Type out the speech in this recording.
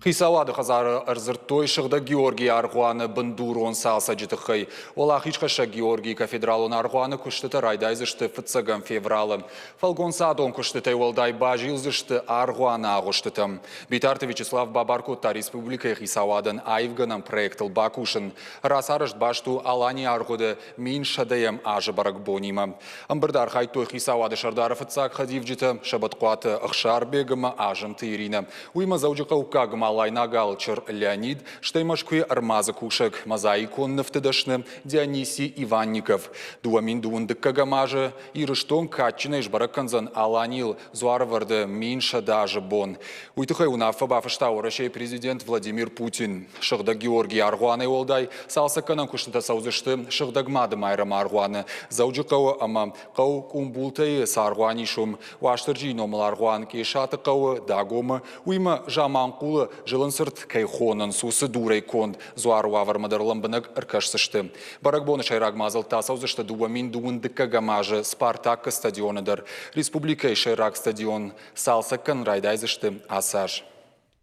Хицауады хӕдзары ӕрдзырдтой Сыгъдӕг Георгийы аргъуаны бындурон цалцӕджы тыххӕй. Уӕлахизхӕссӕг Георгийы кафедралон аргъуаны куыстытӕ райдайдзысты фыццӕгӕм февралы. Фӕлгонцадон куыстытӕй уӕлдай базилдзысты аргъуаны агъуыстытӕм. Битарты Вячеслав бабар кодта республикӕйы хицауадӕн аивгӕнӕн проектыл бакусын. Рацарӕзт баст у Аланийы аргъуыды 1100-ӕм азы бӕрӕгбонимӕ. Ӕмбырды архайдтой хицауады сӕрдары фыццаг хӕдивджытӕ Сӕбӕтхъуаты Ӕхсарбег ӕмӕ Азымты Иринӕ. Уыимӕ дзӕуджыхъӕуккаг малайнаг алчыр Леонид, стӕй Мӕскуыйы ӕрмадзы кусӕг, мозаикон нывты дӕсны Дионисий Иванников. 2000 дыккӕгӕм азы Ирыстон кадджынӕй сбӕрӕг кӕндзӕн Аланийыл дзуарӕвӕрды 1100 азы бон. Уый тыххӕй уынаффӕ бафыста Уӕрӕсейы президент Владимир Путин. Сыгъдӕг Георгийы аргъуанӕй уӕлдай цалцӕггӕнӕн куыстытӕ цӕудзысты Сыгъдӕг Мады Майрӕмы аргъуаны Дзӕуджыхъӕуы ӕмӕ хъӕу Къумбултӕйы цы аргъуан ис, уым. Уастырджийы номыл аргъуан Къесаты хъӕуы, Дагомы, уыимӕ Заманхъулы зылынцырт кӕй хонынц, уыцы дурӕй конд дзуары уавӕрмӕ дӕр лӕмбынӕг ӕркӕсдзысты. Бӕрӕгбоны сӕйраг мадзӕлттӕ ацӕудзысты 2012 азы Спартак-ы стадионы дӕр. Республикӕйы сӕйраг стадион цалцӕг кӕнын райдайдзысты ацы аз.